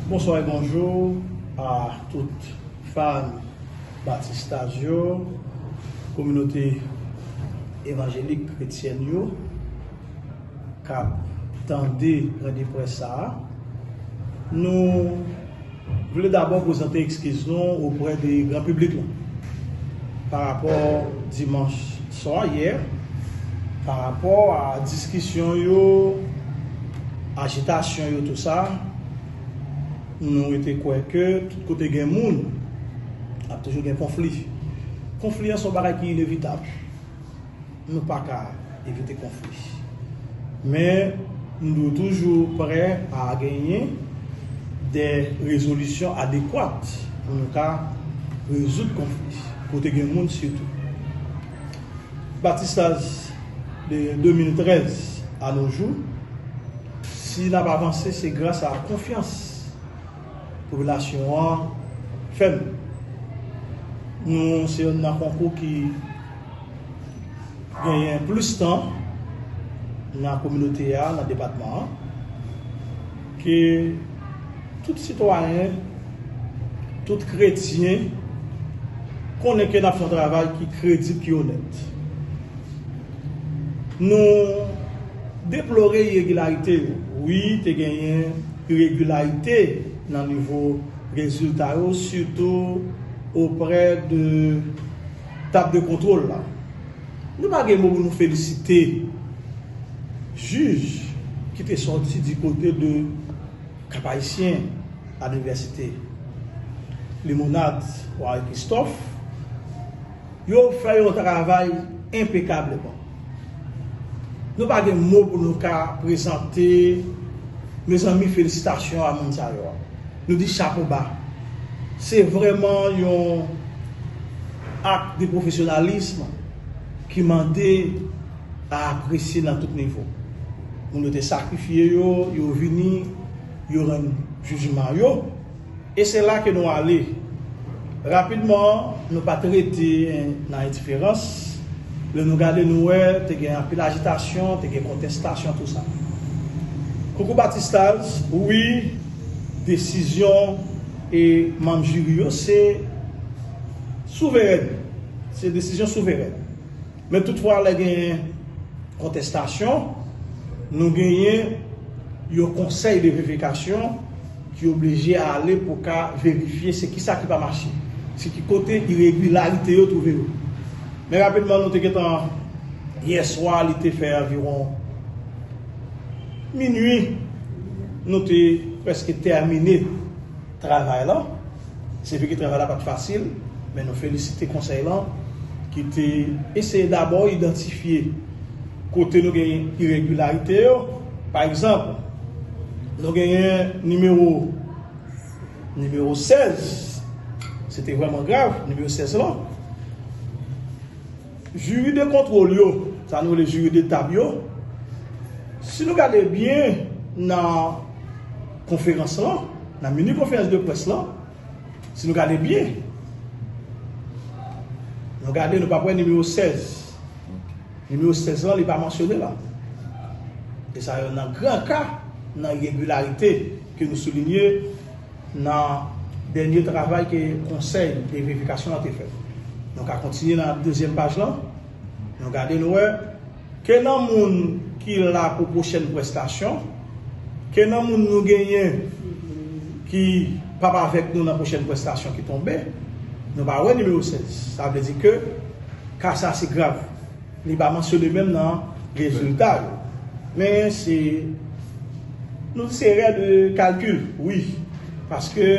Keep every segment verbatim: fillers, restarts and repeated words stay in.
Bonswa e bonjou a tout fan Batistaz yo, kominote evanjelik kretyèn yo k ap tande gran deprès sa a. Nou vle dabò prezante ekskiz nou oprè de gran piblik lan pa rapò dimanch swa yè, pa rapò a diskisyon yo, ajitasyon yo, tou sa. Nou rete kwè ke tout kote gen moun, ap toujou gen konfli. Konfli an se yon bagay ki inevitab. Nou pa ka evite konfli. Men, nou dwe toujou prè a genyen de rezolisyon adekwat pou nou ka rezoud konfli, kote gen moun sitou. Batistaz de de mil trèz a no jou, si n ap avanse, se gras a konfyans popilasyon an fè n. Nou se youn nan konkou ki genyen plis tan nan kominote a, nan depatman an, ke tout sitwayen, tout kretyen konnen ke n ap fè yon travay ki kredib, ki onèt. Nou deplore iregilarite yo. Wi, te genyen iregilarite nan nivo rezilta yo, sitou oprè de tab de kontwòl la. Nou pa gen mo pou nou felisite jij ki te sòti di kote de Cap Haïtien a Linivèsite Limonad Henri Christophe. Yo fè yon travay enpekableman. Nou pa gen mo pou nou ka prezante, mezanmi, felisitasyon a moun sa yo. Nou di chapo ba. Se vrèman yon ak de pwofesyonalis ki mande a apresye nan tout nivo. Moun yo te sakrifye yo, yo vini, yo rann jijman yo. E se la ke nou ale. Rapidman, nou pa t rete nan endiferans. Lè nou gade, nou wè te gen anpil ajitasyon, te gen kontestasyon, tou sa. Koukou Batistaz, wi, desizyon e manm jiri yo se souverèn. Se desizyon souverèn. Men toutfwa, lè gen kontestasyon, nou genyen yon konsèy de verifikasyon ki oblije ale pou ka verifye se kisa ki pa mache, se ki kote iregilarite yo twouve yo. Men rapidman, nou te gentan, yè swa, li te fè anviwon minui, nou te prèske tèmine travay lan. Se vre ke travay la pa t fasil, men nou felisite konsèy lan ki te eseye dabò idantifye kote nou gen iregilarite yo. Pa egzanp, nou genyen nimewo, nimewo sèz, se te vrèman grav, nimewo sèz lan. Jiri de kontwòl yo, sa nou rele jiri de tab yo, si nou gade byen nan konferans lan, nan mini konferans de près lan, si nou gade byen, nou gade, nou p ap wè nimewo sèz. Nimewo sèz lan, li pa mansyone la. E sa yo nan gran ka, nan iregilarite ke nou soulinye nan dènye travay ke konsèy de verifikasyon an te fè. Nou ka kontinye nan dezyèm paj lan. Nou gade, nou wè ke nan moun ki la pou pwochèn prestasyon, ke nan moun nou genyen ki p ap avèk nou nan pwochèn prestasyon ki tonbe, nou pa wè nimewo sèz. Sa vle di ke ka sa se grav. Li pa mansyone menm nan rezilta yo. Men se, nou di se erè de kalkil, wi. Paske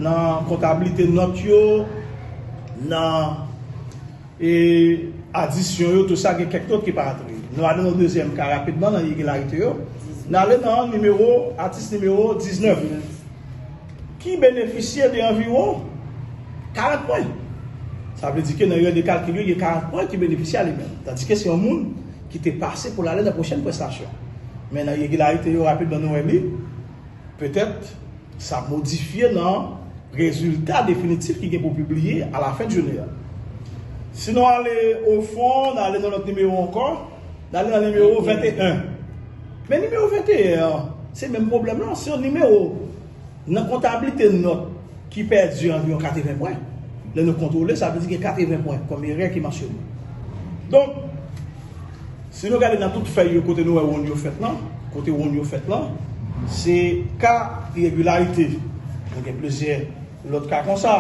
nan kontablite nòt yo, nan, e, adisyon yo, tou sa, gen kèk nòt ki pa antre. Nou ale nan dezyèm ka rapidman nan iregilarite yo. N ale nan nimewo, atis nimewo diznèf. Ki benefisye de anviwon karant pwen. Sa vle di ke nan erè de kalkil yo, gen karant pwen ki benefisye a li menm. Tandiske se yon moun ki te pase pou l ale nan pwochèn prestasyon. Men nan iregilarite yo, rapidman nou wè li, petèt, sa modifye nan rezilta definitif ki gen pou pibliye a la fen de jounen an. Si nou ale o fon, n ale nan lòt nimewo ankò, n ale nan nimewo venteyen. Men nimewo venteyen an, se menm pwoblèm lan, se yon nimewo Nan kontablite nòt ki pèdi anviwon katreven pwen, lè nou kontwole, sa vle di gen katreven pwen kòm erè ki mansyone. Donk, si nou gade nan tout fèy yo kote nou wè wonn yo fèt lan, kote wonn yo fèt lan, se ka iregilarite. Nou gen plizyè lòt ka konsa.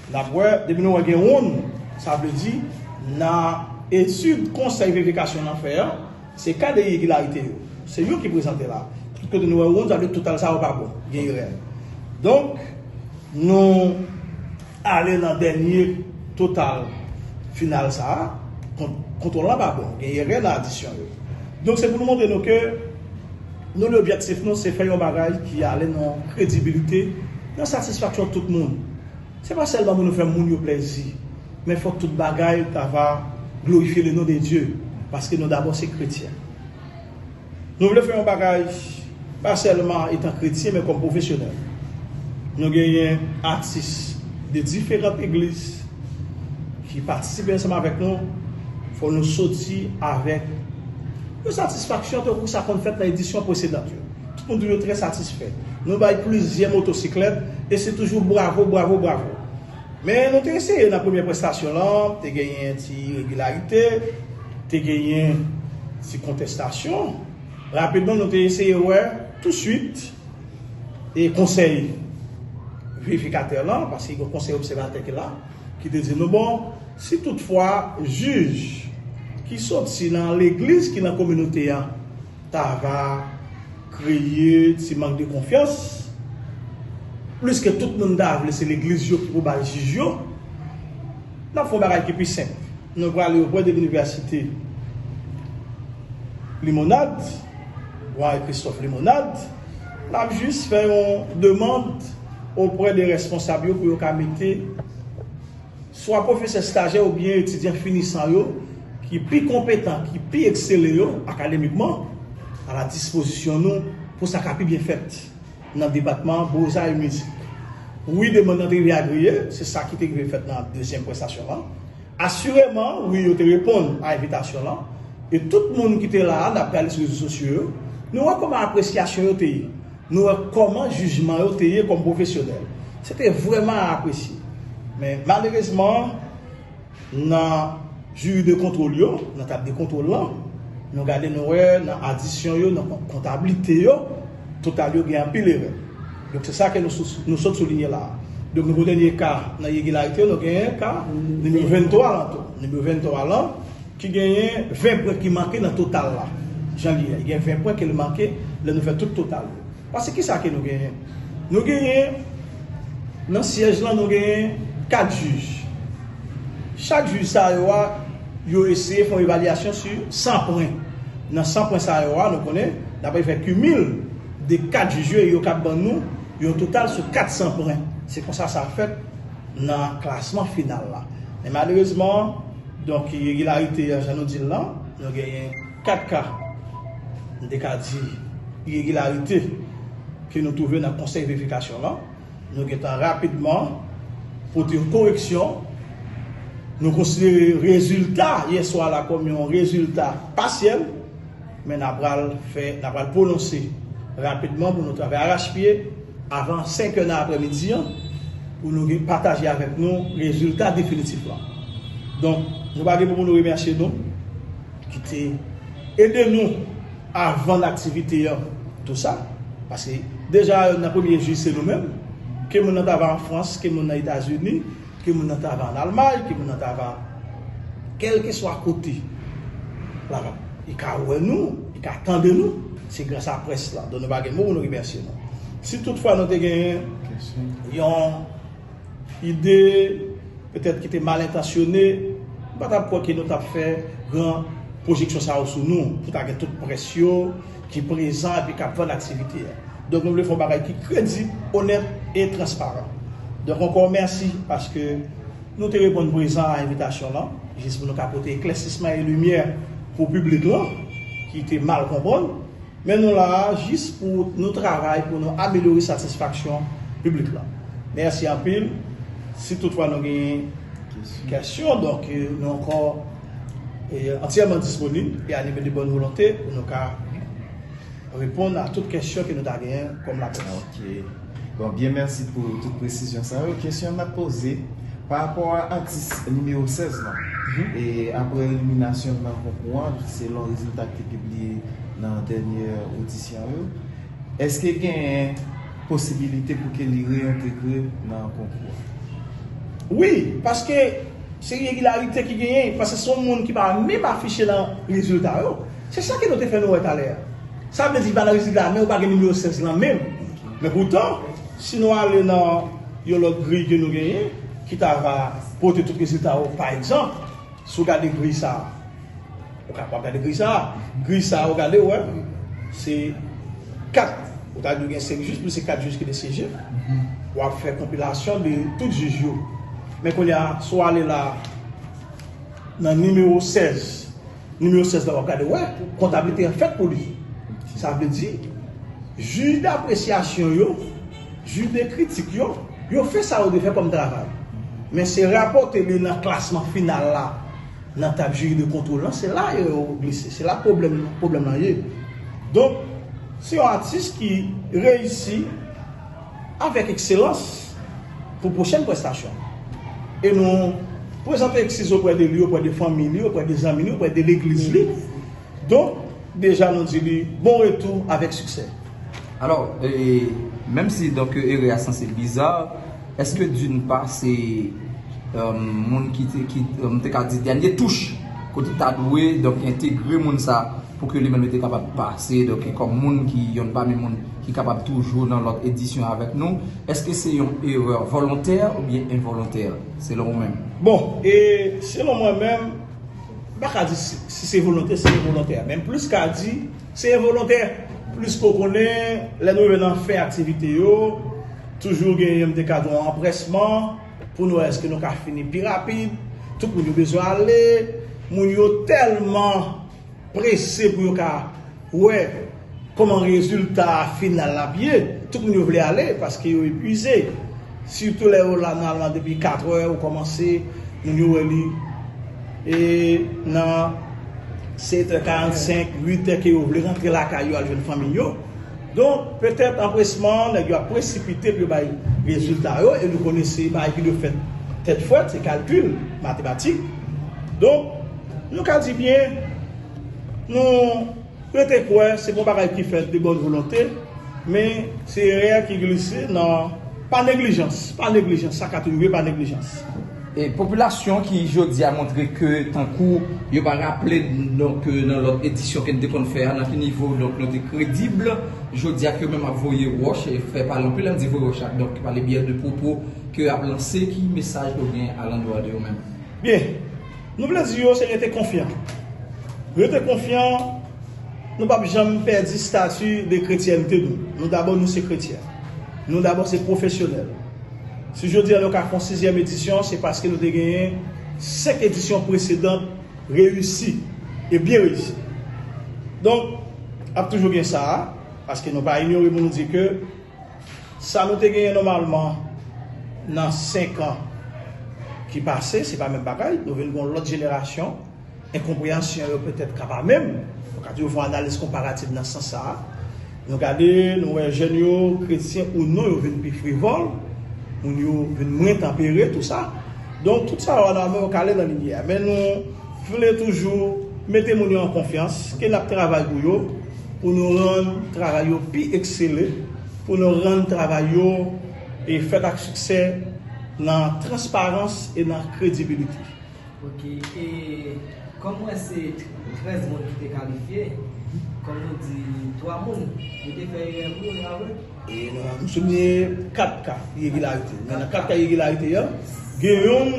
N ap wè, depi nou wè gen wonn, sa vle di nan etid konsèy verifikasyon lan fè an, se ka de iregilarite yo. Se yo ki prezante la. Tout kote nou wè wonn, sa vle di total sa yo pa bon. Gen erè. Donk, nou ale nan dènye total final sa a, kont- kontwòl lan pa bon. Gen erè nan adisyon yo. Donk, se pou nou montre nou ke nou, objektif nou, se fè yon bagay ki ale nan kredibilite, nan satisfaksyon tout moun. Se pa sèlman pou nou fè moun yo plèzi, men fòk tout bagay ta va glorifye le non de Dye, paske nou dabò se kretyen. Nou vle fè yon bagay, pa sèlman etan kretyen, men kòm pwofesyonèl. Nou genyen atis de diferan legliz ki patisipe ansanm avèk nou. Fò nou soti avèk yon satisfaksyon tankou sa konn fèt nan edisyon presedan yo. Tout moun toujou trè satisfè. Nou bay plizyè motosiklèt e se toujou bravo, bravo, bravo. Men nou te eseye nan premyè prestasyon lan, te genyen ti iregilarite, te genyen ti kontestasyon. Rapidman, nou te eseye wè touswit e konsèy verifikatè lan, paske gen konsèy obsèvatè ki la, ki te di nou, bon, si toutfwa jij ki soti nan legliz ki nan kominote a ta va kreye ti mank de konfyans, plis ke tout moun ta vle se legliz yo ki pou bay jij yo, n ap fè yon bagay ki pi senp. Nou prale oprè de linivèsite Limonad, Doyen Christophe Limonad, n ap jis fè yon demann oprè de responsab yo pou yo ka mete swa pwofesè stajè oubyen etidyan finisan yo ki pi konpetan, ki pi eksele yo akademikman, a la dispozisyon nou pou sa ka pi byen fèt nan depatman boza e mizik. Wi, demann nan te rive agriye, se sa ki te rive fèt nan dezyèm prestasyon lan. Asireman, wi, yo te reponn a envitasyon lan. E tout moun ki te la a, n ap gade sou rezo sosyo yo, nou wè kòman apresyasyon yo te ye. Nou wè kòman jijman yo te ye kòm pwofesyonèl. Se te vrèman a apresye. Men malerezman, nan jiri de kontwòl yo, nan tab de kontwòl lan, nou gade, nou wè nan adisyon yo, nan kon- kontablite yo, total yo gen anpil erè. Donk, se sa ke nou sou- nou sot soulinye la a. Donk, nou pou dènye ka nan iregilarite yo, nou genyen ka nimewo venntwa lan tou. Nimewo venntwa lan, ki genyen ven pwen ki manke nan total la. Jan li ye, gen ven pwen ke l manke lè nou fè tout total yo. Paske kisa ke nou genyen? Nou genyen, nan syèj lan, nou genyen kat jij. Chak jij sa yo a, yo eseye fè yon evalyasyon sou san pwen. Nan san pwen sa yo a, nou konnen, n ap fè kimil de kat jij yo, e yo kab ban nou yon total sou kat san pwen. Se konsa sa fèt nan klasman final la. Men malerezman, donk, iregilarite an, jan nou di l lan, nou genyen kat ka, m te ka di, iregilarite ke nou twouve nan konsèy verifikasyon lan. Nou gentan rapidman pote yon koreksyon. Nou konsidere rezilta yè swa la kòm yon rezilta pasyèl, men n a pral fè, n a pral pwononse rapidman pou nou travay arachpye avan senk è nan aprèmidi an, pou nou gen- pataje avèk nou rezilta definitif lan. Donk, nou pa gen pou nou remèsye nou, ki te ede nou avan aktivite an, tou sa. Paske deja nan premye jij se nou menm, ke moun nan ta va an Frans, ke moun nan Etazini, ke moun nan ta va an Almay, ke moun nan ta va kèlkeswa kote. La, li ka wè nou, li ka tande nou, se gras a près la. Donk nou pa gen mo pou nou remèsye nou. Si toutfwa nou te genyen yon ide petèt ki te mal entansyone, m pa t ap kwè ke nou t ap fè gran pwojeksyon sa yo sou nou, pou ta gen tout près yo ki prezan epi k ap vann aktivite a. Donk nou vle fè yon bagay ki kredib, onèt e transparan. Donk ankò mèsi paske nou te reponn prezan a envitasyon lan, jis pou nou ka pote eklèsisman e limyè pou piblik lan, ki te mal konprann. Men nou la a jis pou nou travay, pou nou amelyore satisfaksyon piblik lan. Mèsi anpil. Si toutfwa nou gen kesyon, donk, eh, nou ankò, eh, antyèman disponib e anime de bòn volonte pou nou ka reponn a tout kesyon ke nou ta genyen kòm laprès. Ok. Bon, byen, mèsi pou tout presizyon sa yo. Kesyon n ap poze, pa rapò a atis nimewo sèz lan, e apre eliminasyon l nan konkou an, selon rezilta ki te pibliye nan dènye odisyon yo, èske genyen posibilite pou ke li reyentegre nan konkou an? Wi, paske se iregilarite ki genyen, paske se yon moun ki pa menm afiche nan rezilta yo. Se sa ke nou te fè nou wè talè a. Sa vle di li pa nan rezilta a, men ou pa gen nimewo sèz lan menm. Men poutan, si nou ale nan yon lòt griy ke nou genyen, ki ta va pote tout rezilta yo, pa egzanp, si w gade griy sa a, ou kapab gade griy sa a. Griy sa a, ou gade, ou wè, se kat. Ou ta di w gen senk jij, plis se kat jij ki te syeje. W ap fè konpilasyon de tout jij yo. Men kounye a, si w ale la, nan nimewo sèz, nimewo sèz la, w ap gade, w wè, kontablite an fèt pou li. Sa vle di, jij dapresyasyon yo, jij de kritik yo, yo fè sa yo dwe fè kòm travay. Men se rapòte li nan klasman final la, nan tab jiri de kontwòl lan, se la yo glise. Se la pwoblèm, pwoblèm lan ye. Donk, se yon atis ki reyisi avèk ekselans pou pwochèn prestasyon. E nou prezante eskiz oprè de li, oprè de fanmi li, oprè de zanmi li, oprè de legliz li. Donk, deja nou di li bon retou avèk siksè. Alò, e, menm si donk erè a sanse biza, èske d'une part se um, moun ki te, ki, um, te ka di dènye touch, kote ta dwe donk entegre moun sa pou ke li menm li te kapab pase donk kòm moun ki yonn pami moun ki kapab toujou nan lòt edisyon avèk nou? Èske se yon erè volontè oubyen envolontè selon ou menm? Bon, e selon mwen menm, m pa ka di si, si se volontè, si se envolontè. Men m plis ka di se envolontè. Plis ke w konnen, lè nou rive nan fen aktivite yo, toujou genyen, m te ka di w, yon anprèsman pou nou wè èske nou ka fini pi rapid. Tout moun yo bezwen ale. Moun yo tèlman prese pou yo ka wè kòman rezilta final la ap ye. Tout moun yo vle ale paske yo epuize. Sitou lè yo la nòmalman depi katrè, ou kòmanse, moun yo wè li e nan sèt è karannsenk, uit è ke yo vle rantre lakay yo al jwenn fanmi yo. Donk, petèt anpresman, nèg yo ap presipite pou yo bay rezilta yo, e nou konnen se bagay ki dwe fèt tèt frèt, se kalkil, matematik. Donk, nou ka di byen, nou rete kwè, se pa yon bagay ki fèt de bòn volonte, men se erè ki glise nan, pa neglijans, pa neglijans, sa ka toujou ye, pa neglijans. E popilasyon ki jodi a montre ke tankou yo pa raple donk nan lòt edisyon ke n te konn fè a, nan ki nivo donk nou te kredib, jodi a ke yo menm ap voye wòch e fè pale anpil, lè m di voye wòch la, donk pale byen de pwopo ke yo ap lanse, ki mesaj ke w gen alandwa de yo menm? Byen, nou vle di yo se rete konfyan. Rete konfyan, nou p ap janm pèdi stati de kretyènte nou. Nou dabò nou se kretyen. Nou dabò se pwofesyonèl. Si jodi a nou ka fè yon sizyèm edisyon, se paske nou te genyen senk edisyon presedan reyisi e byen reyisi. Donk, ap toujou gen sa a, paske nou pa inyore pou nou di ke sa nou te genyen nòmalman nan senk an ki pase, se pa menm bagay, nou vin gen yon lòt jenerasyon, enkonpreyansyon yo petèt ka pa menm. Nou ka toujou fè yon analiz konparativ nan sans sa a. Nou gade, nou wè jèn yo, kretyen ou non, yo vin pi frivòl, moun yo vin mwen tanpere, tou sa. Donk, tout sa yo nòmalman yo ka ale nan limyè. Men nou vle toujou mete moun yo an konfyans ke n ap travay pou yo, pou nou rann travay yo pi eksele, pou nou rann travay yo e fèt ak siksè nan transparans e nan kredibilite. Ok, e kòm mwen se trèz moun ki te kalifye, kòm nou di twa moun, yo te fè erè wi, e pa vre? E nan, nou souliye kat ka iregilarite. Men nan kat ka iregilarite yo, gen youn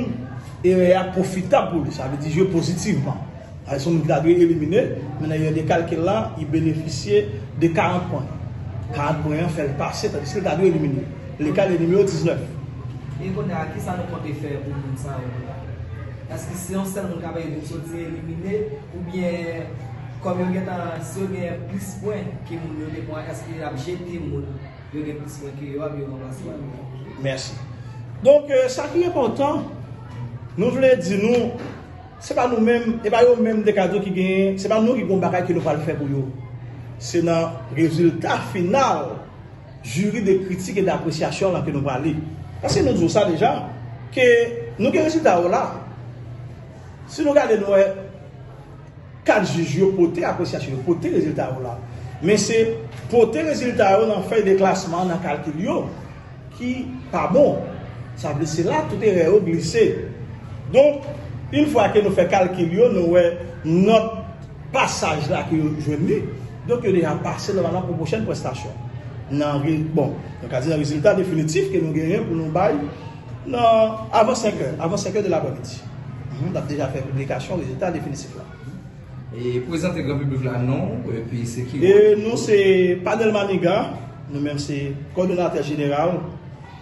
erè a pwofitab pou li, sa vle di jwe pozitivman. Sa vle di se yon moun ki ta dwe elimine, men nan erè de kalkil la, li benefisye de karant pwen. Karant pwen an fè l pase, tandiske li ta dwe elimine. Legal e nimewo diznèf. E kounye a, kisa nou konte fè pou moun sa yo? Èske se yon sèl moun k ap ede n soti elimine, oubyen kòm yo gentan, si yo gen plis pwen ke moun yo te pran, èske y ap jete moun yo gen plis pwen ke yo a, yo ranplase yo? Mèsi. Donk, euh, sa ki enpòtan, nou vle di nou, se pa nou menm, e pa yo menm de kado ki genyen, se pa nou ki gen yon bagay ke nou pral fè pou yo. Se nan rezilta final jiri de kritik e d'apresyasyon lan ke nou prale. Paske nou di w sa deja, ke nou gen rezilta yo la. Si nou gade, nou wè kat jij yo pote apresyasyon, yo pote rezilta yo la. Men se pote rezilta yo nan fèy de klasman, nan kalkil yo, ki pa bon. Sa vle se la tout erè yo glise. Donk, yon fwa ke nou fè kalkil yo, nou wè nòt pasaj la ke yo jwenn li. Donk, yo deja pase nòmalman pou pwochèn prestasyon. Nan re-, bon, nou ka di nan rezilta definitif ke nou genyen pou nou bay nan avan senk è, avan senk è de laprèmidi. Mhm, n ap deja fè piblikasyon rezilta definitif la. E prezante gran piblik la non, epi se ki E nou se Panel Maniga, nou menm se kòdonatè jeneral,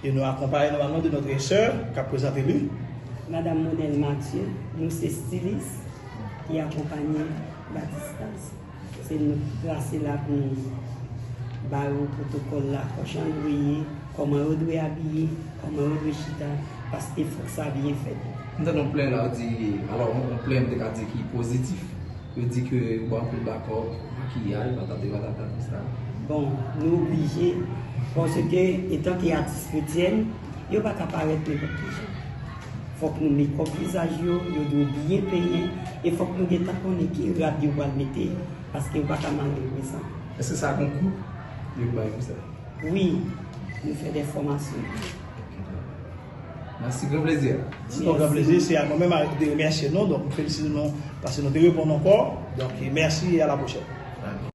e nou akonpaye nòmalman de notre sè k ap prezante li. Madam Monel Mathieu, nou se stilis ki akonpanye Batistaz. Se nou ki trase la pou nou ba yo pwotokòl la, kòman yo dwe ye, kòman yo dwe abiye, kòman yo dwe chita, paske fòk sa byen fèt. M tande yon plen la, yo di, alò, yon, yon plen m te ka di ki pozitif. Yo di ke yo ba anpil bakòp, makiyaj, patati patata, tout sa. Bon, nou oblije, paske etan ke atis kretyèn, yo pa ka parèt nenpòt ki jan. Fòk nou mekòp vizaj yo, yo dwe byen penyen, e fòk nou gentan konnen ki rad yo pral mete, paske yo pa ka mal reprezante. Èske sa gon kou yo bay pou sa? Wi, nou fè de fòmasyon. Mèsi, gran plezi. Se yon gran plezi, se a mwen menm de remèsye nou, donk, nou felisite nou, paske nou te reponn ankò, donk, mèsi e a la pwochèn.